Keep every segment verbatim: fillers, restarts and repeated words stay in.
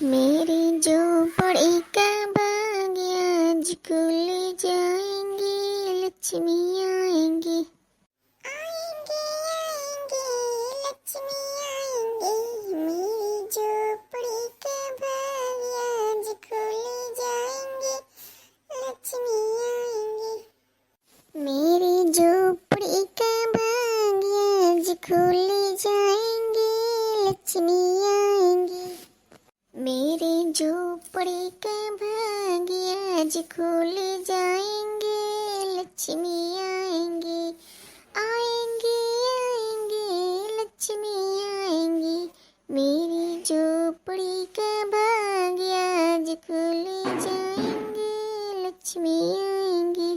मेरी झोपड़ी का बाग आज खुल जाएंगे, लक्ष्मी आएंगी। आएंगे, आएंगे, लक्ष्मी आएंगे। मेरी झोपड़ी का बाग आज खुल जाएंगे, लक्ष्मी आएंगे। मेरी झोपड़ी का बाग आज खुल जाएंगे, लक्ष्मी आएंगी। मेरी झोपड़ी का बाग आज खुल जाएंगे, लक्ष्मी आएंगी। आएंगी, आएंगी, लक्ष्मी आएंगी। मेरी झोपड़ी का बाग आज खुल जाएंगे, लक्ष्मी आएंगी।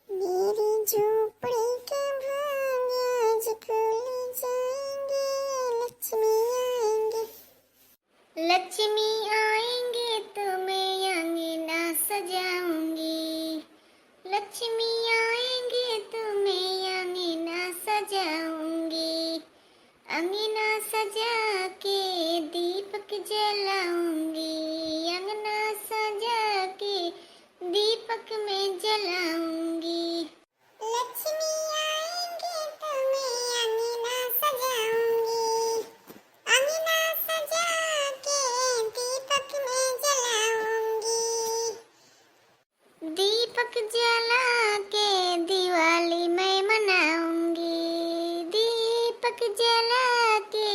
मेरी झोपड़ी का बाग आज खुल जाएंगे, लक्ष्मी आएंगी। लक्ष्मी आएंगे तो मैं अंगना सजाऊंगी, लक्ष्मी आएंगे तो मैं अंगना सजाऊंगी। अंगना सजा के दीपक जलाऊंगी, अंगना सजा के दीपक मैं जलाऊंगी। लक्ष्मी आएंगे तो मैं अंगना सजाऊंगी, अंगना सजा के दीपक मैं जलाऊंगी। दीपक जला के दिवाली मैं मनाऊंगी, दीपक जला के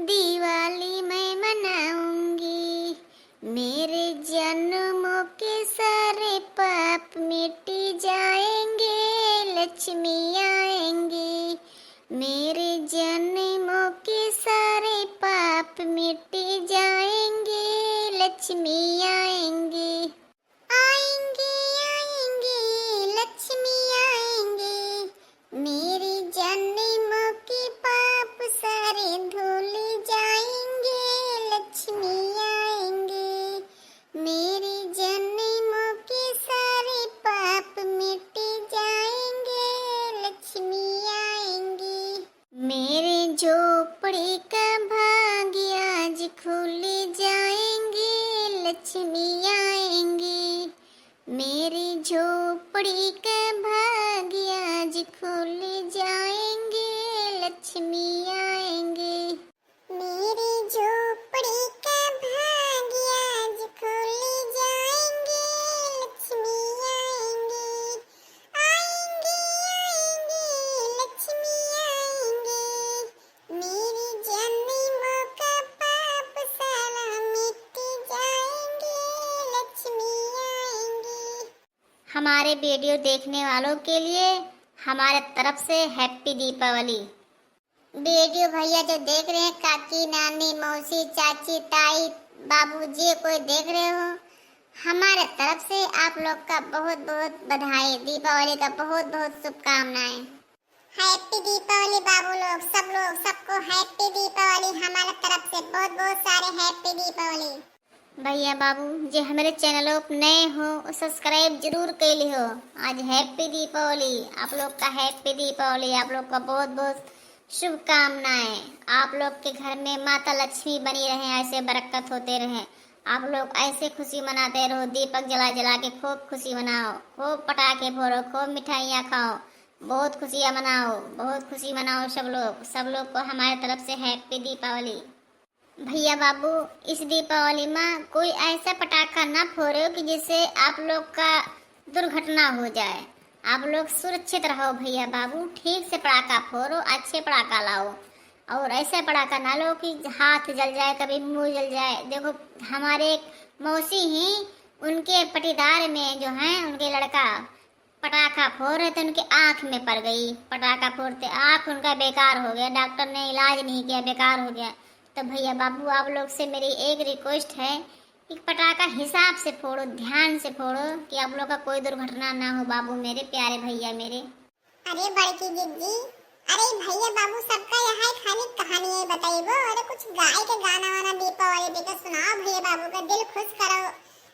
दिवाली मैं मनाऊंगी। मेरे जन्मों के सारे पाप मिट जाएंगे, लक्ष्मी आएंगी। मेरे जन्मों के सारे पाप मिट जाएंगे, लक्ष्मी आएंगी। आएंगे, आएंगे, लक्ष्मी आएंगे। मेरे जन्मों के पाप सारे धुल जाएंगे, लक्ष्मी आएंगे। मेरे जन्मों के सारे पाप मिट जाएंगे, लक्ष्मी आएंगी। मेरे झोपड़ी का भाग आज खुल जाएंगे, लक्ष्मी आएंगी। मेरे झोपड़ी का भाग आज खुल जाएंगे, लक्ष्मी आएंगी। मेरी झोपड़ी का भाग आज खुल जाएंगे, लक्ष्मी आएंगे। आएंगे, आएंगे, लक्ष्मी आएंगे। मेरी जन्मों का पाप सारा मिट जाएंगे, लक्ष्मी आएंगे। हमारे वीडियो देखने वालों के लिए हमारे तरफ से हैप्पी दीपावली। वीडियो भैया जो देख रहे हैं, काकी, नानी, मौसी, चाची, ताई, बाबू, जे कोई देख रहे हो, हमारे तरफ से आप लोग का बहुत बहुत बधाई, दीपावली का बहुत बहुत शुभकामनाएं। हैप्पी दीपावली बाबू लोग, सब लोग, सबको हैप्पी दीपावली, हमारे तरफ से बहुत बहुत सारे हैप्पी दीपावली। भैया बाबू, जे हमरे चैनलो पे नए हो, सब्सक्राइब जरूर कइ लिहो। आज हैप्पी दीपावली, आप लोग का हैप्पी दीपावली, आप लोग का बहुत बहुत शुभकामनाएं। आप लोग के घर में माता लक्ष्मी बनी रहे, ऐसे बरकत होते रहे। आप लोग ऐसे खुशी मनाते रहो, दीपक जला जला के खूब खुशी मनाओ, खूब पटाखे फोड़ो, खूब मिठाइयाँ खाओ, बहुत खुशियाँ मनाओ, बहुत खुशी मनाओ सब लोग। सब लोग को हमारे तरफ से हैप्पी दीपावली। भैया बाबू, इस दीपावली मा कोई ऐसा पटाखा ना फोड़ो कि जिससे आप लोग का दुर्घटना हो जाए। आप लोग सुरक्षित रहो भैया बाबू, ठीक से पटाखा फोड़ो, अच्छे पटाखा लाओ, और ऐसा पटाखा ना लो कि हाथ जल जाए, कभी मुंह जल जाए। देखो, हमारे एक मौसी ही, उनके पटीदार में जो है, उनके लड़का पटाखा फोड़ रहे थे, उनके आँख में पड़ गई। पटाखा फोड़ते आँख उनका बेकार हो गया, डॉक्टर ने इलाज नहीं किया, बेकार हो गया। तो भैया बाबू, आप लोग से मेरी एक रिक्वेस्ट है कि पटाखा हिसाब से फोड़ो, ध्यान से फोड़ो, कि आप लोग का कोई दुर्घटना ना हो बाबू मेरे, प्यारे भैया मेरे। अरे बड़की जिज्जी, अरे भैया बाबू, सबका यहाँ एक खाली कहानी है बताइबो। अरे कुछ गाय के गाना वाना दीपावली पे के सुनाओ भैया बाबू का, दिल खुश करो।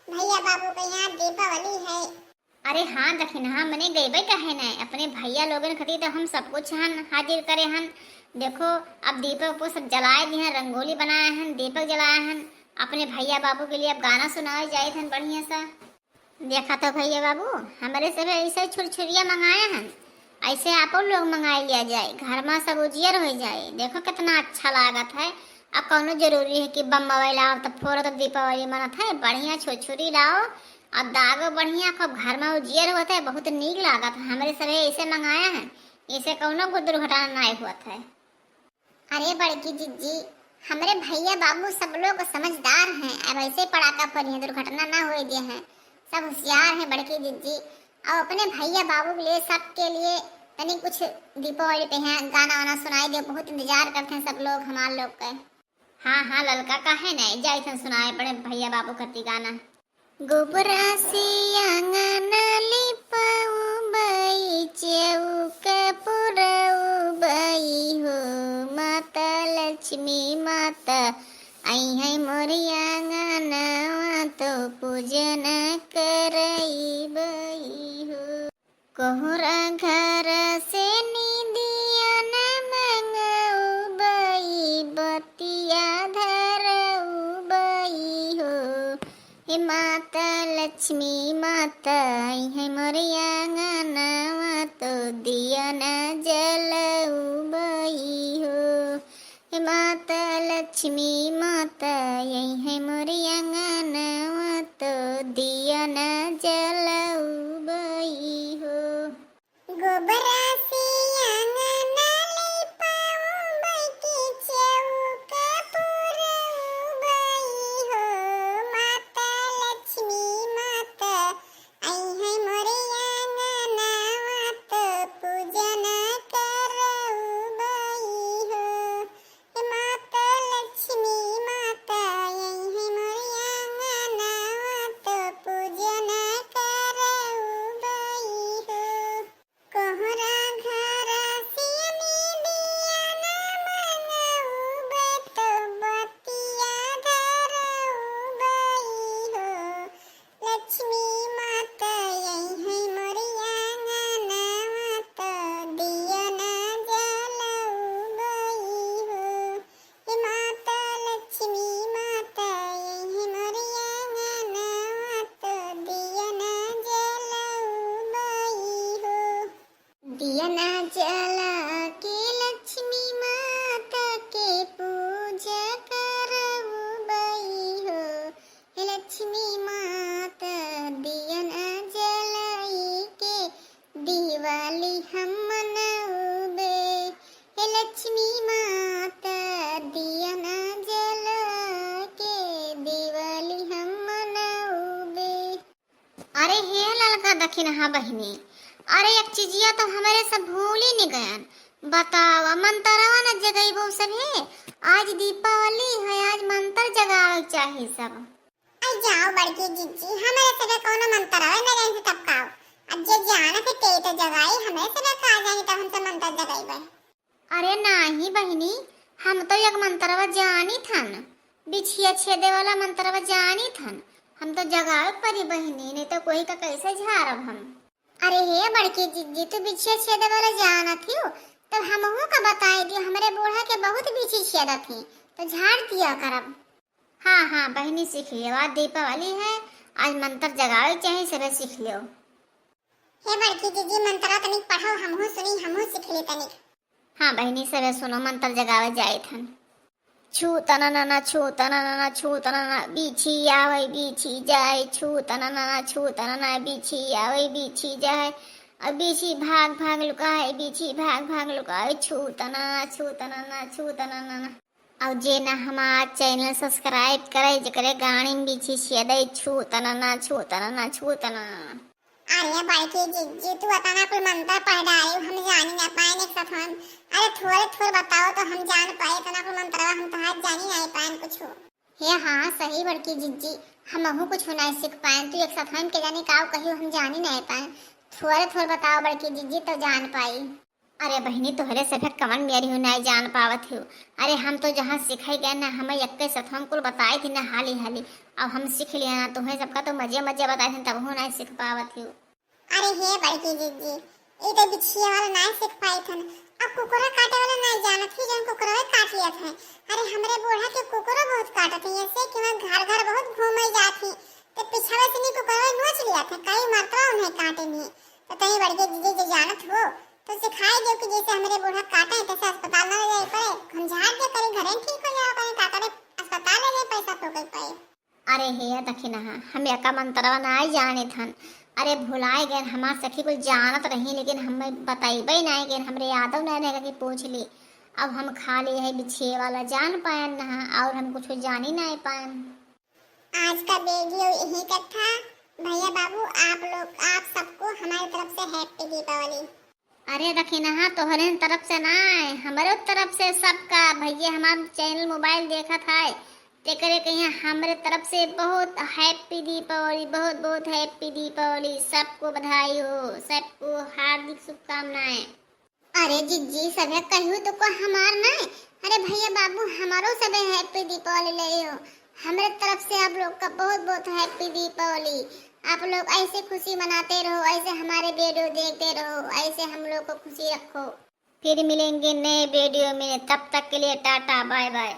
भैया बाबू के यहाँ दीपावली है। अरे हाँ दखिनहा, मने गइबे काहे नाय, अपने भैया लोगन खातिर तो हम सब कुछ हन हाजिर करे हन। देखो, अब दीपक उपोक सब जलाए दिए हन, रंगोली बनाए हन, दीपक जलाए हन, अपने भैया बाबू के लिए अब गाना सुनावे जाइत हन बढ़िया सा। देखा तो भैया बाबू, हमरे सभे ऐसे छुरछुरिया मंगाए हन, ऐसे आपो लोग मंगाए लिया जाए। घर मा सब उजियर होइ जाए। देखो कितना अच्छा लागत है। अब कौनो जरूरी है कि बम मोबाइल लाओ तो फोड़ो तो दीपावली मनत है। बढ़िया छुरछुरी लाओ, अब दागो बढ़िया, खूब घर मा उजियर होत है, बहुत नीक लागत है। हमरे सभे ऐसे मंगाए हन, ऐसे कौनो को दुर्घटना नाहीं होत है। अरे बड़की जिज्जी, हमरे भैया बाबू सब लोग समझदार हैं, अब ऐसे पड़ाका फोड़िहैं, दुर्घटना ना होए दिए हैं, सब होशियार हैं बड़की जिज्जी। और अपने भैया बाबू के लिए, सबके लिए तनी कुछ दीपावली पे हैं गाना वाना सुनाई दे, बहुत इंतजार करते हैं सब लोग हमार लोग के। हाँ हाँ ललका, काहे नहीं, जाइत हन सुनाए अपने भैया बाबू खातिर गाना। गोबरा से आंगन लिपउबई, चौक पुरउबई हो, माता लक्ष्मी माता अइहैं मोरी आंगनवा, तो पूजन करइबई हो। कोहरा घर से निदिया न मंगउबई, बतिया धरउबई हो। हे माता लक्ष्मी माता अइहैं मोरी आंगनवा, तो दिया न जलउबई हो। हे माता लक्ष्मी माता अइहैं मोरी आंगनवा, तो दिया न जलउबई हो। गोबरा से आंगन लिपउबई, चौक पुरउबई हो, माता लक्ष्मी माता अइहैं मोरे आंगनवा, तो पूजन करउबई हो। हे माता लक्ष्मी माता अइहैं मोरे आंगनवा, तो पूजन करउबई हो। कोहरा घर से निदिया न मंगउबई, तो बतिया धरउबई हो। लक्ष्मी माता अइहैं मोरी आंगनवा, तो दिया न जलउबई हो। हे माता लक्ष्मी माता अइहैं मोरी आंगनवा, तो दिया न जलउबई हो। दिया न जला के लक्ष्मी माता के पूजा करउबई हो। हे लक्ष्मी माता दिया न जलाई के दिवाली हम मनउबे। हे लक्ष्मी माता दिया न जला के दिवाली हम मनउबे। अरे हे ललका दखिनहा बहिनी, अरे एक चिजिया तो हमरे सब भूली न गयन। बतावा, मंतरवा न जगइबो सभे? आज दीपावली है, आज मंतर जगावे चाही सब। अरे जाओ बड़की जिज्जी, हमरे सभे कौनो मंतरवा न जगइबे तब का? अब जे जानत है ते तो जगाई, हमरे सभे का जानी तब हम सब मंतर जगइबे। अरे नाही बहिनी, हम तो एक मंतरवा जानित हन, बिछिया छेदे वाला मंतरवा जानित हन। हम तो जगावे परी बहिनी, नहीं तो कोई का कैसे झारब हम। अरे हे बड़की जिज्जी, तू बिछिया छेदे वाला जानत हियो, तब हमहू का बताई दियो, हमरे बूढ़ा के बहुत बिछी छेदत ही, तो झाड़ दिया करब। हाँ हाँ बहिनी, सीख लियो, आज दीपावली है, आज मंतर जगावे चाही, सभे सीख लियो। हे बड़की जिज्जी, मंतरवा तनिक पढ़ो, हमहू सुनी, हमहू सीख ली तनिक। हाँ बहिनी, सभे सुनो, मंतर जगावे जाइत हन। छू तननना, छू तननना, छू तननना, बिछी आवै, बिछी जाए, छू तननना, छू तननना, बिछी आवै, बिछी जाए, और बिछी भाग भाग लुकाए, बिछी भाग भाग लुकाए, छू तननना, छू तननना, छू तननना। और जे ना हमार channel subscribe करे, जेकरे गाड़ी में बिछी छेदे, छू तननना, छू तननना, छू तननना। अरे बड़की जिज्जी, तू अतना कुल मंतर पढ़ डारी, हम जानी ना पाएन एक साथ हम। अरे थोड़े थोड़े बताओ तो हम जान पाए, इतना कुल मंतरवा हम तो हाथ जानी नहीं पाएन कुछ। हे हाँ, सही बड़की जिज्जी, हमहू कुछ नहीं सीख पाएन, तू एक साथ हम के जाने का कहियो हम जानी नहीं पाएन। थोड़े थोड़े बताओ बड़की जिज्जी तो जान पाई। अरे बहिनी, तोहरे सभे कवन मेरी हो, नाय जान पावत हो। अरे हम तो जहाँ सिखाई गए ना, हमें यक्के सथवन कुल बताई थी ना हाली हाली। अब हम सीख लिया ना, तुम्हें सबका तो मजे मजे बताई थी, तबहू नाय सीख पावत हो। अरे हे बड़की जिज्जी, ई तो बिछिया वाला नाय सीख पाई थन। अब कुकुरा काटे वाला नाय जानत ही, जौन कुकुरवे काट लियत है। अरे, हमरे बूढ़ा के कुकुरो बहुत काटत है, ऐसे कि वहाँ घर घर बहुत घूमे जात ही, तो पिछावे से नहीं कुकुरवे नोच लियत है, कई मरतवा उन्हें काटे नहीं। तो तई बड़के जीजे जो जानत हो, तो सिखाई दो कि जैसे हमरे बूढ़ा काटे, तैसे अस्पताल ना ले जाए पड़े, हम झाड़ दे करी, घरे ठीक हो जाओ, कहीं का करे, अस्पताल ले जाए, पैसा फूके पड़े। अरे हे दखिनहा, हम एका मंतरवा नाय जाने थन। अरे भुलाए गए, हमार सखी कुल जानत रही, लेकिन हमें बताइबे नाय गए, हमरे यादव नाय रहेगा कि पूछ ली। अब हम खाली है बिछिए वाला जान पायन नहा, और हम कुछ जानी नाय पायन। आज का वीडियो यही तक था। भैया बाबू, आप लोग, आप सबको हमारी तरफ से हैप्पी दीपावली। अरे दखिनहा, तोहरे तरफ से ना, हमरे तरफ से सबका। भैया हमार चैनल मोबाइल देखत है, तेकरे कहिया हमरे तरफ से बहुत हैप्पी दीपावली, बहुत बहुत हैप्पी दीपावली। सबको बधाई हो, सबको हार्दिक शुभकामनाएं। अरे जिज्जी, सभे कहू तो को हमार ना। अरे भैया बाबू, हमारो सभे हैप्पी दीपावली ले हो। हमरे तरफ से आप लोग का बहुत बहुत हैप्पी दीपावली। आप लोग ऐसे खुशी मनाते रहो, ऐसे हमारे वीडियो देखते रहो, ऐसे हम लोग को खुशी रखो। फिर मिलेंगे नए वीडियो में, तब तक के लिए टाटा बाय बाय।